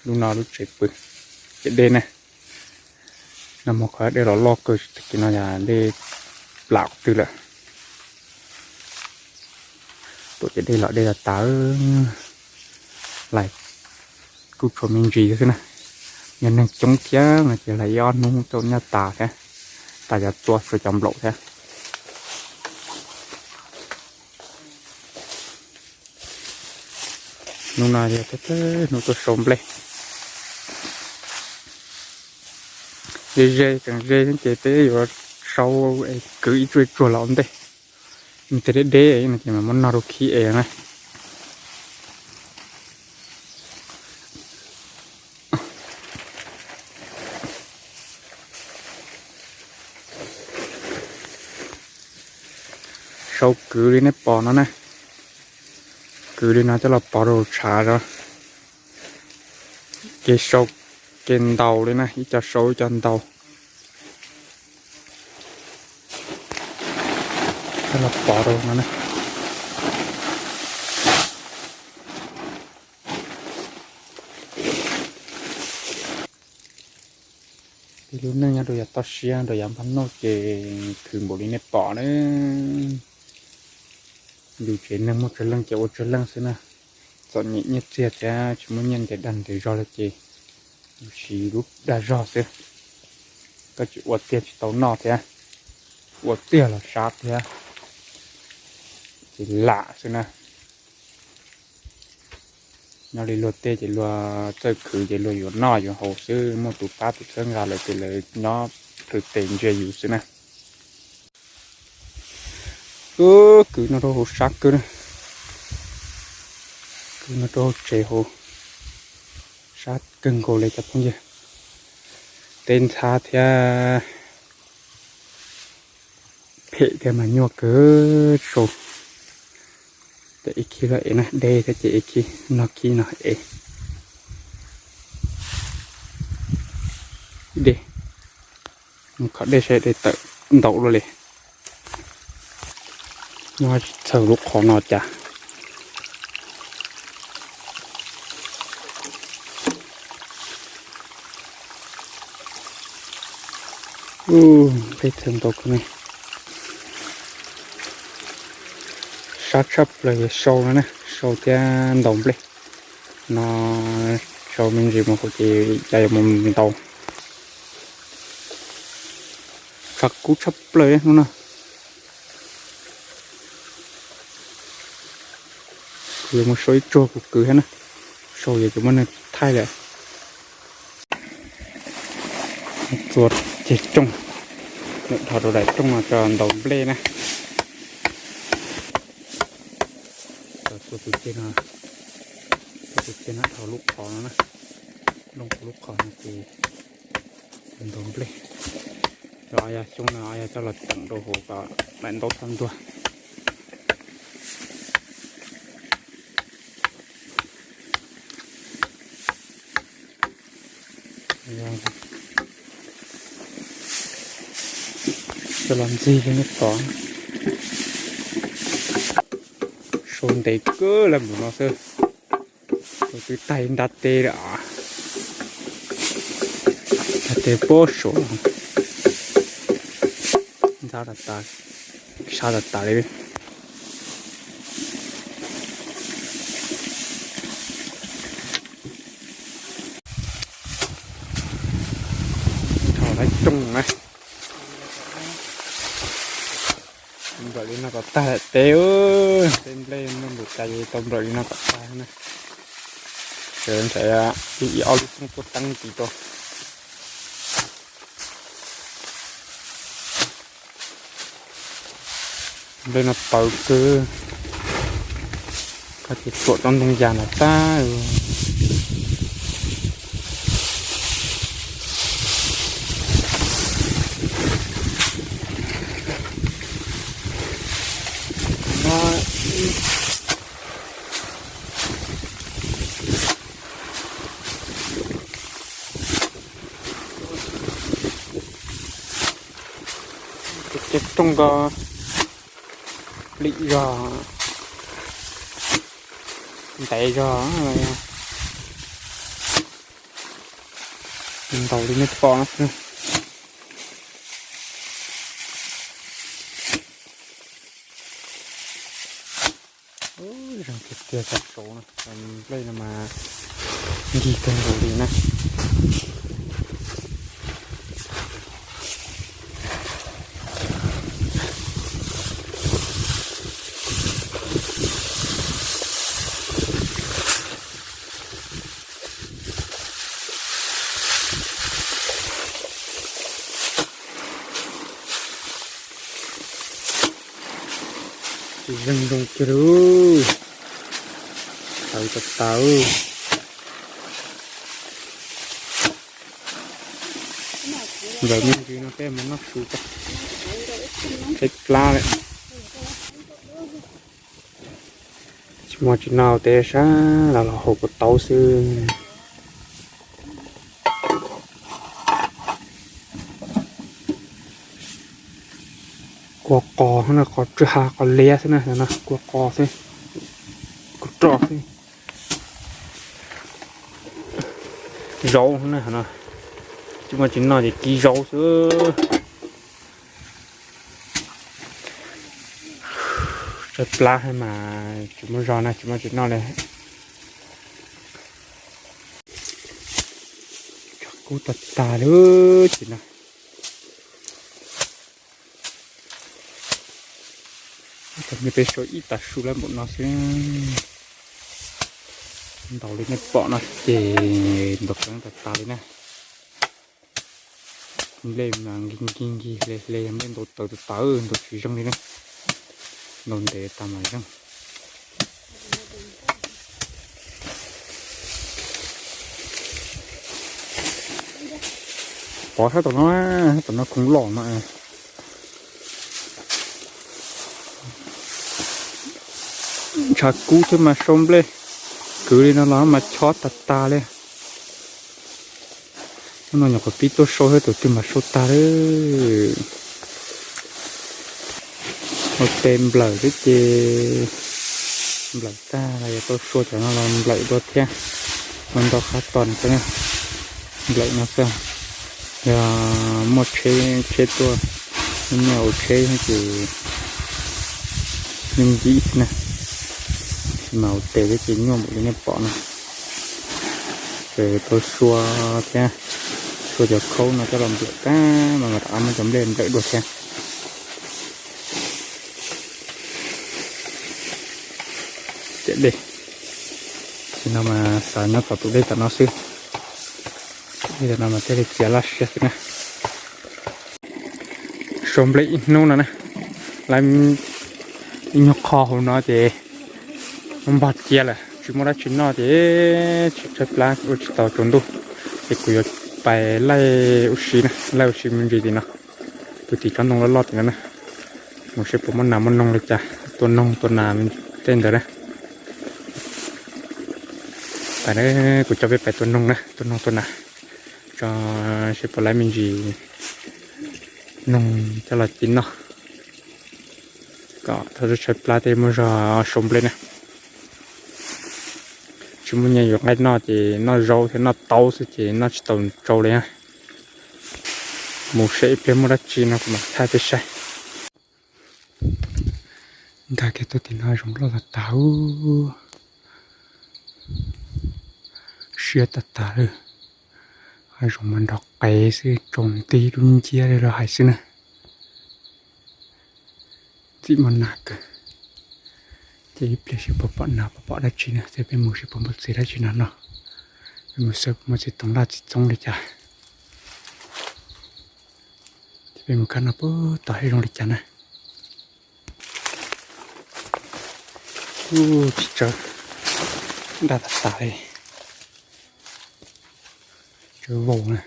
Lub no lub tsev pw, ces dej ne, nag hmo qhov dej los loj kawg, tag kis no yog dej plam qhov twg lawm. Tuam ces dej los dej tas tas, lais kuj tshuav me ntsis xwb na. Yog neeg coob thiab no ces lais ib ob hnub tau nyaj tas thiab, tas cov txua tshuav cov nplaum thiab. Hnub no yog hnub tuaj sau nplej. Ze ze tseem ze ces peb yuav sau es kwv ib tsuag ib tsuag los ua ntej. Nws tej deb deb no ces mas muab noj rau khib es na. Sau kwv li nej pom no na. Kwv li no coj los pov rau hauv tshav os. Kev sau kev ntaus li na, ib co sau ib co ntaus. Coj los pov rau no na. Tej lub neej nyob rau yav toj siab rau yav npaj noj ces khwv npaum li nej pom na. Yus tsev neeg muaj tsawg leej ces ua tsawg leej xwb na. Txom nyem nyiaj txiag thiab tsis muaj nyiaj ntev dag ntev zog li ces yus siv lub dag zog xwb. Koj tsis ua tiag tsis tau noj thiab, ua tiag los sab thiab, ces lam xwb na. Nyob li luag tej ces luag txawj khwv ces luag yuav noj yuav haus xwb, muaj tus pab tus txhawb nqa lawm ces lawv nyob khwv tes ntsia yus xwb na. Kwv no rau hauv sab kawg na. Kwv no rau hauv tsev hauv, sab kawg nkaus li cov phooj ywg. Teb ntxhab thiab, phem thiab mas nyuaj kawg sau. Ces ib khib los ev na, deb thiab ces ib khib no, khib no ev. Dej, mus kho dej saib dej tawm ntau luaj li. Muab txhawm lub qhov no cas. Nplej txhawm ntau kawg ne. Sab tshaj plaws yog sau no na, sau thiab ntaus nplej no, sau me ntsis mus hauv ces cas yuav mus ntaus. Tshav kub tshaj plaws hnub no. Kuv yuav mus sau ib tsuag kuv kwv thiab na, sau yog kuv muab nws thaij lawm. Txua ceg rooj, dhos rau daim rooj no tso ntaus nplej na. Txua tus ceg no, txua tus ceg no dhos lub qhov no na, lub qhov no ces ntaus nplej. Cov yog xyoob no yog coj los teem rau hauv kom daim ntaub txhob ntuag. Coj los ntxig li nej pom, sau ntev kawg li mus no xwb. Tus twb taig nrab teb lawm, nrab teb pob saud, ntxhab tas tas, sab tas tas li. Dhos lawm rooj na. Nplawm li no kom tag lawm teb, teb nplej muaj npaum cas ces tau nplawm li no kom tag na. Sawv ntxhais ib ob lub xyoob tuaj teeb tis rau. Nplej no tawv kawg, koj ces tuam tsob ntoo yas no tag. Ceg rooj ko lim zog, ntev zog. Ntaus li nej pom no xwb. Zoo tiag tiag cov saud no, cov nplej no mas nkig kawg nkaus li na. Tsis zeeg zoo kiag li. Tawv tas tas. Nplawm me ntsis no peb mus noj su tso. Tshaib plab lawm. Tsis muaj tsis noj tes sab los los haus kuv taub xwb. Kua qos no, qos tsw ha qos liab xwb na, no kua qos xwb, kua roj xwb. Zaub na no, tsis muaj tsis noj ces kib zaub xwb. Tshaib plab mas tsis muaj zog na, tsis muaj tsis noj li. Tshav kub tag tag li ces no. Tam peb sau ib tag su lawm npaum no xwb. Ntaus li nej pom no ces ntaus tseeb tag tag li na. Nplej mas nkig nkig nkig hle hle, nplej ntaus tawv tawv tawv, ntaus tsis zeeg li na. Ntaus ntev tag mas zeeg. Pov sab tom no, sab tom no khoov loj no. Tshav kub thiab mas sau nplej kwv li no los mas chob tag tag li. Hnub no nyuam qhuav pib tuaj sau thiab, tus twg mas sau tag li. Ua tes nplawm xwb ces nplawm tag los yog tau sua cov no los nplawm dua thiab. Ua ntau qab tos xwb, nplawm no xwb. Yog muaj tsheb, tsheb tuaj, muaj nyiaj ua tsheb ces yeej nkim xwb na. Tab sis mas ua tes thiab ces nyuaj npaum li nej pom no. Ces tau sua thiab, sua cov khaub no coj los nplawm tag mas mam rov qab muab cov nplej nplawm dua thiab. Ciam dej, ces no mas xav nyob tom tus dej tom no xwb. Dej tom no mas thiaj li txias laj siab xwb na. Sau nplej ib hnub no na, lawv ib nyuag qho hauv no ces npog cia lawm, tsis muaj dab tsi noj ces tsis tshaib plab ua tsis tau tsaus ntuj. Ces kuv yuav pais laij ua si na, laij ua si me ntsis tim no, tus tim tsob ntoo loj loj tim no na. Mus seb puas muaj nas muaj noog li cas, tua noog tua nas tej ntawd na. Pais na, kuv coj peb pais tua noog na, tua noog tua nas, tso seb puas laib me ntsis noog coj los ci noj. Kom thaum tshaib plab thiaj muaj zog sau nplej na. Tsis muaj nyiaj yuav nqaij noj ces noj zaub thiab noj taub xwb ces noj tsis tau tsau li na. Mus seb ib pliag muaj dab tsi no kuv mam thaij peb saib. Ntag kiag tuaj tim no zoov loj tag tag, siab tag tag li. Hav zoov mas nrov qev xwb, tsaus nti dub nciab li los hais xwb na. Ntxim muaj nas kawg. Ces ib pliag seb puas pom nas puas pom dab tsi na, ces peb mus seb puas muaj txiv dab tsi no noj. Peb mus seb puas muaj txiv toov laj txiv txoob li cas. Ces peb mus kab noj puag tom seb zoo li cas na. Ub, tsis tsawg, daj tas tas li. Tsawg vau na.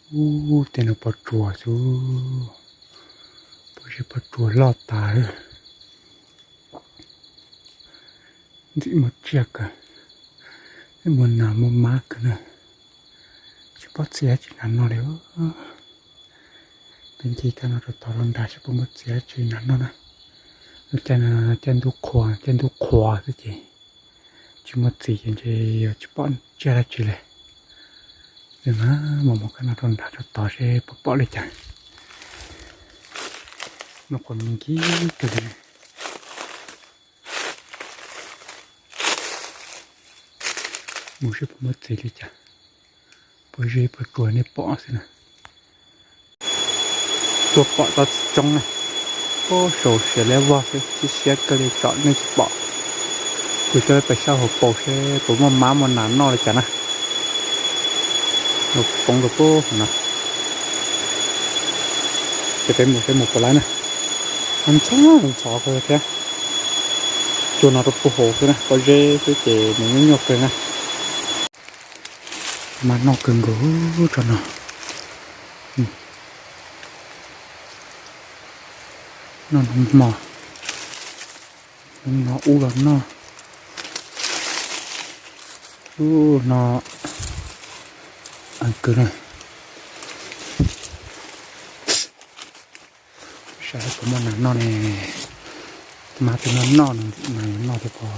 Ub, tej no pob tsuas xwb, pob zeb pob tsuas loj tas li. Ntxim muaj tsiaj kawg, muaj nas muaj mab kawg na. Tsis pom txiv dab tsi nas noj li. Peb nce kab no rau tod los nrad seb puas muaj txiv dab tsi nas noj na. Lub caij no caij ntuj qhua, caij ntuj qhua xwb ces Tsis muaj txiv ces ntshe yuav tsis pom tsiaj dab tsi li. Mas mus mus kab no rau nram rau tod seb puas pom li cas. Muaj quas me nkig kawg li. Mus seb puas muaj txiv li cas, puas zeb puas tsuag nej pom xwb na. Tuaj pom tau tsis coob na. Ub, sau siav liab vog xwb, siab kawg li tsom nej tsis pom. Kuv coj peb pais sab hauv paus seb puas muaj mab muaj nas noj li cas na. Poob rau pub no. Ces peb mus seb mus puas laib na. Ntxhov ntxhov kawg thiab. Cua no rau pub hauv xwb na, pob zeb xwb ces nws nyuaj nyuaj kawg na. Mas noj kawg nkaus tso no. Noj hmo, hnub no ub los noj. Ub no, kawg na. Saib puas muaj nas noj ne. Mas tus no noj, nas noj thiab pom.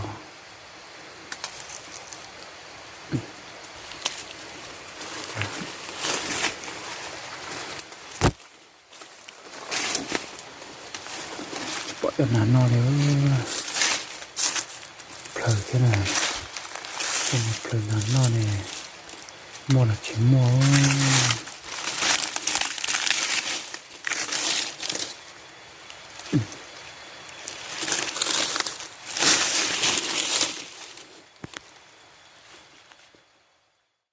Tsis pom cov nas noj li. Plhaws thiab na. Coj mus plhaws nas noj ne. Muaj los tsis muaj.